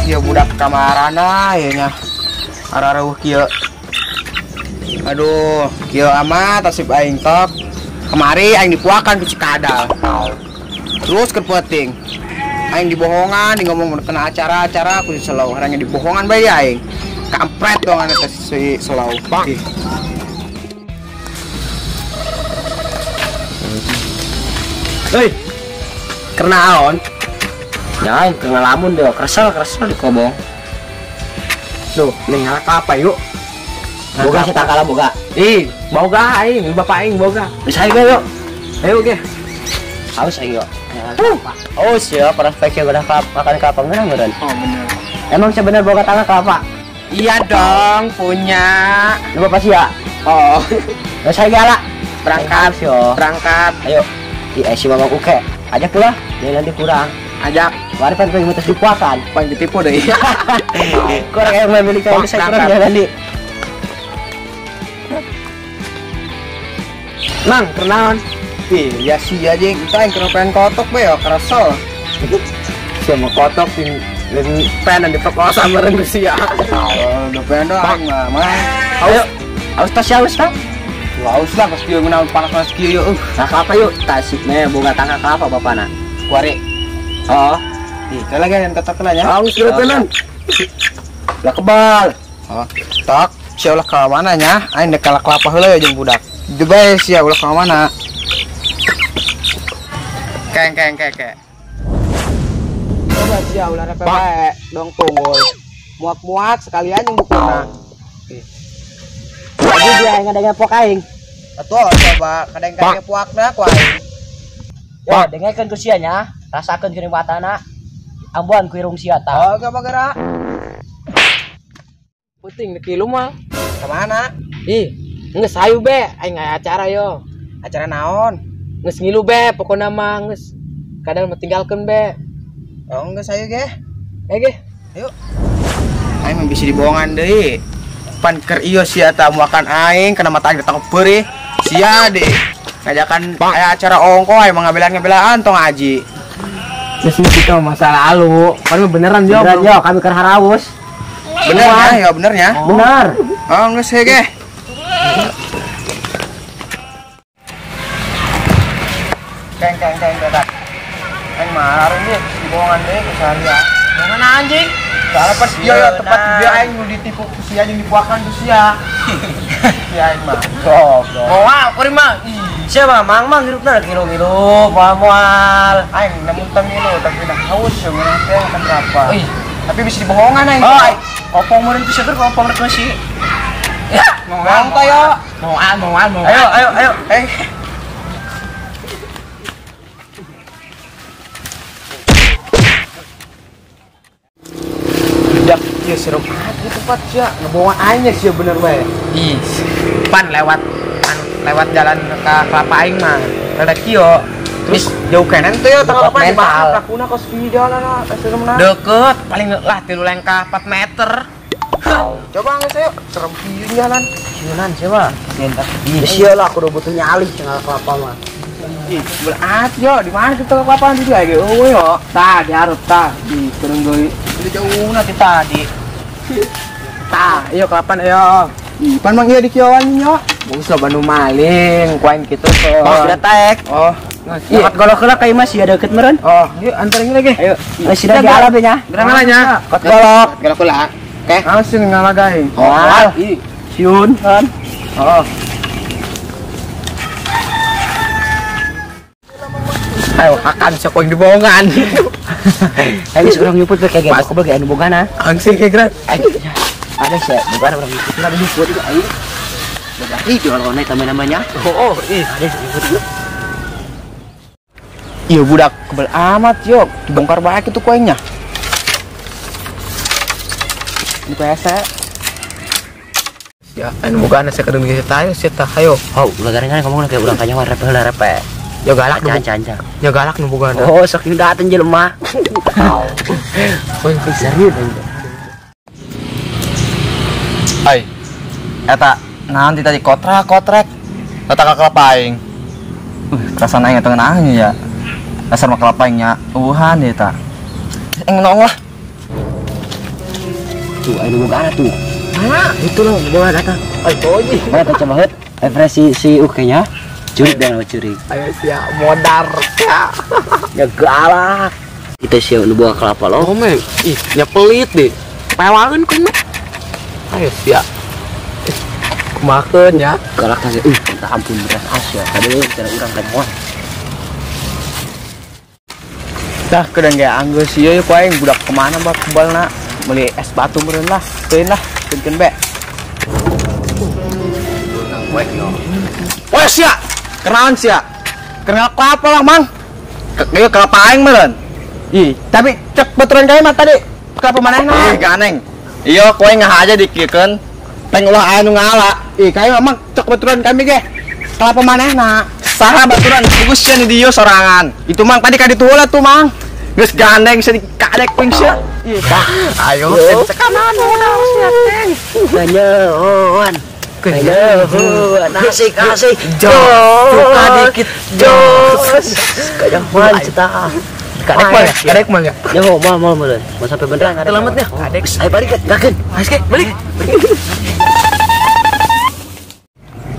Ya budak kamarana ya nya arareuh kieu. Aduh, kieu amat asip aing tok. Kemari aing dipuakan ku Cikadal. Terus keur peuting. Aing dibohongan, di ngomong kena acara-acara ku si Selau. Harangnya dibohongan bae aing. Kampret dong eta si Selau. Hei. Kenaon? Ya, aing keur ngalamun deh, kresel-kresel di kobong. Duh, nih apa yuk? Boga si tangkala boga. Ih, boga aing, bapak aing boga. Bisa aing yuk. Ayo ge. Haus aing yuk. Oh, siap, prospek udah makan kelapa bener meureun. Oh, bener. Emang sebenernya boga tangga kelapa? Iya dong, punya. Lu bapak sia? Oh. Geus aing ala. Berangkat yo. Berangkat. Ayo. Ih, si Mamang Uke. Ajak lah, dia nanti kurang. Ajak. Mari pan pengen mutus dipuakan. Pan ditipu deh. Kurang yang memiliki kalau saya kurang ya nanti. Mang, kenaon? Ih, ya sih aja kita yang kena pengen kotok be ya, kresel. Siapa kotok sing pengen diperkosa bareng ku sia. Oh, udah pengen doang mah. Mang. Ayo. Aus tas ya, aus tas. Wah, aus lah pas kieu ngeunah panas-panas kieu yeuh. Nah, kelapa yuk. Tasik meh boga tangga kelapa bapana. Kuari. Oh, ih, lagi yang ketok lah ya. Aus geus. Lah kebal. Oh, tok, sia ulah ka mana nya? Aing dek kalak kelapa heula ya jeung budak. Deui sia ulah ka mana? Keng keng keng keng. Coba sia ulah repe bae, dong tunggul. Muak-muak sekalian jeung bukuna. Lagi dia aing ngadengnya pok aing. Atuh coba kadeng-kadeng puakna ku aing. Yo, dengekeun ku sia nya. Rasakeun geuning watana. Ambuan ku irung sia tah. Oh, gak gerak. Puting dek kilu mah. Ka mana? Ih, geus hayu be, aing aya acara yo. Acara naon? Geus ngilu be, pokona mah geus. Kadal mah tinggalkeun be. Oh, geus hayu ge. Eh ge. Ayo. Aing mah bisi dibohongan deui. Pan keur ieu sia tah muakan aing kana mata aing ditangkep beurih. Sia deh. Ngajakan aya acara ongko aing mah ngabelaan-ngabelaan tong aji. Geus itu masa lalu. Kan beneran yo. Beneran yo, kami keur haraus. Bener ya, ya bener ya. Bener. Oh, geus ge. Keng keng keng keng. Aing mah harus nih dibohongan deui ku saria. Bohongan anjing. Soalnya pas dia ya tempat dia aing nu ditipu ku sia jeung dipuakan ku sia. Sia aing mah. Goblok. Moal kuring mah. Siapa mang mang hirupna ngilu-ngilu moal-moal. Aing namun teu ngilu tapi dah haus ya meunang teh makan berapa. Ih, tapi bisa dibohongan aing. Oh, kopong meureun teh seger kopong rek sih. Ya, moal teh yo. Moal moal moal. Ayo ayo ayo. Eh. Budak ieu serem amat di tempat sia, ngebohongan aing sia bener bae. Ih, pan lewat jalan ke kelapa aing mah rada kieu. Terus jauh kanan tuh ya tanggal apa mental. Lakuna kos di jalan lah seremna. Deket paling lah 3 lengkah 4 meter. Coba geus ayo serem kieu jalan. Sieunan siapa? Sia lah aku udah butuh nyali tanggal kelapa mah. Ih, berat yo di mana kita kelapa di dia ge eueuh yo. Tah di hareup tah di turun deui. Udah jauh nanti tadi. Tah, iyo kelapan ayo. Ih, pan mang ieu di kieuan yo. Bagus lah Bandung maling, kuain gitu tuh. Oh, sudah taek. Oh, iya. Kot golok heula ka imah sia deukeut meureun. Oh, yuk anterin lagi. Ayo. Geus sida diala be nya. Gerang nya. Kot golok. Golok heula. Oke. Langsung ngalagaing. Oh, ih. Siun kan. Oh. Ayo akan sok yang dibohongan. Ayo urang nyuput we kayak gitu kebel anu bogana. Angsing kayak gerak. Ada sih bogana urang nyuput urang nyuput itu ayo. Berarti jual online tambah namanya. Oh, ih. Ada nyuput itu. Iya budak kebel amat yo, dibongkar bae kitu kuenya. Di PS. Ya, anu bogana saya kadang geus tayo sia tah hayo. Oh, ulah garengan ngomongna kayak urang kanyawan repe heula repe. Ya galak cancan. Ya galak nu bogana. Oh, sok dateng jelema. Oh, serius. Ai. Eta naon ti tadi kotrek-kotrek. Eta ka kelapa aing. Perasaan aing eta ngeunah ya. Dasar mah kelapa aing nya eueuhan ieu ta. Aing nong lah. Tuh, anu bogana tuh. Mana? Itu loh, bawa datang. Ai, toji. Mana tuh coba heut? Refresh si oke-nya. Curi dong, curi. Ayo sia modar sia. Ya galak. Itu sih nu bawa kelapa lo. Oh, me. Ih, nya pelit deh. Pewangeun kumaha. Ayo sia. Kumakeun ya. Galak teh. Minta ampun beras Asia. Tadi cara urang kan. Dah kedan ge anggeus ieu ku aing budak kemana bak kebalna meuli es batu meureun lah. Teuin lah, keun be. Wes sia. Kenaon sia? Kenal kelapa lah, Mang. Ieu kelapa aing meureun. Ih, tapi cek baturan kami mah tadi kelapa manehna. Ih, ganeng. Iya, kowe ngahaja dikiekeun. Peng ulah anu ngala. Ih, kami mah cek baturan kami ge. Kelapa manehna. Saha baturan bagus sia di dieu sorangan. Itu Mang tadi ka ditu heula tuh, Mang. Geus gandeng sia dikadek kuing sia. Ih, ayo cekanan modal sia teh. Kanyahoan. Kanyahoan asik asik. Jos. Suka dikit jos. Kanyahoan ceta. Kadek mal ya? Kadek mal ya? Ya mau mal mal. Mau sampai beneran kadek. Selamatnya. Kadek. Ayo balik gakeun. Ayo balik.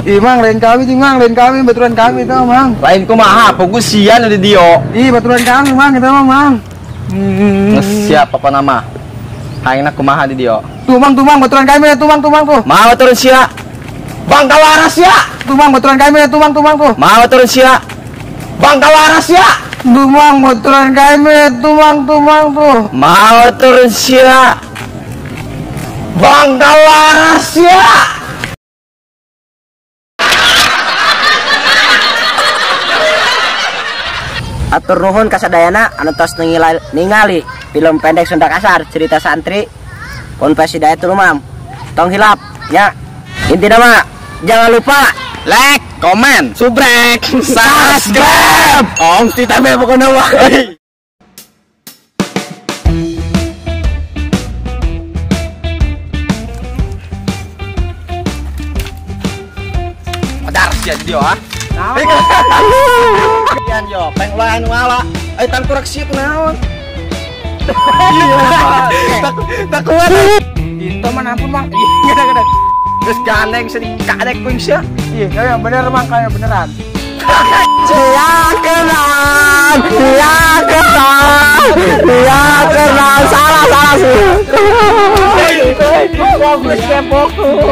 Ih, Mang, lain kami tuh, Mang, lain kami, baturan kami tuh, Mang. Lain kumaha, fokus sia nu di dieu. Ih, baturan kami, Mang, kita mah, Mang. Geus siap apa nama? Aingna kumaha di dieu? Tuh, Mang, tuh, Mang, baturan kami tuh, Mang, tuh, Mang tuh. Maha baturan sia. Bangka waras sia. Tuh, Mang, baturan kami tuh, Mang, tuh, Mang tuh. Maha baturan sia. Bangka waras sia. Tuh, Mang, baturan kami tuh, Mang, tuh, Mang tuh. Maha baturan sia. Bangka waras sia. Atur nuhun kasadayana anu tos ningali film pendek Sunda Kasar cerita santri Ponpes Hidayatul Umam. Tong hilap ya. Intina mah jangan lupa like, komen, subrek, subscribe. Om si tabe pokoknya mah. Modar sia di dieu ah. Ian yo, peng ulah anu ngala. Ai tangkurak sia kunaon? Tak kuat. Itu mah ampun, Mang. Ih, gede-gede. Geus gandeng sia dikadek kuing sia. Ih, kayak bener, Mang, kayak beneran. Sia kenal, sia kenal, sia kenal, salah salah sih. Fokus, fokus.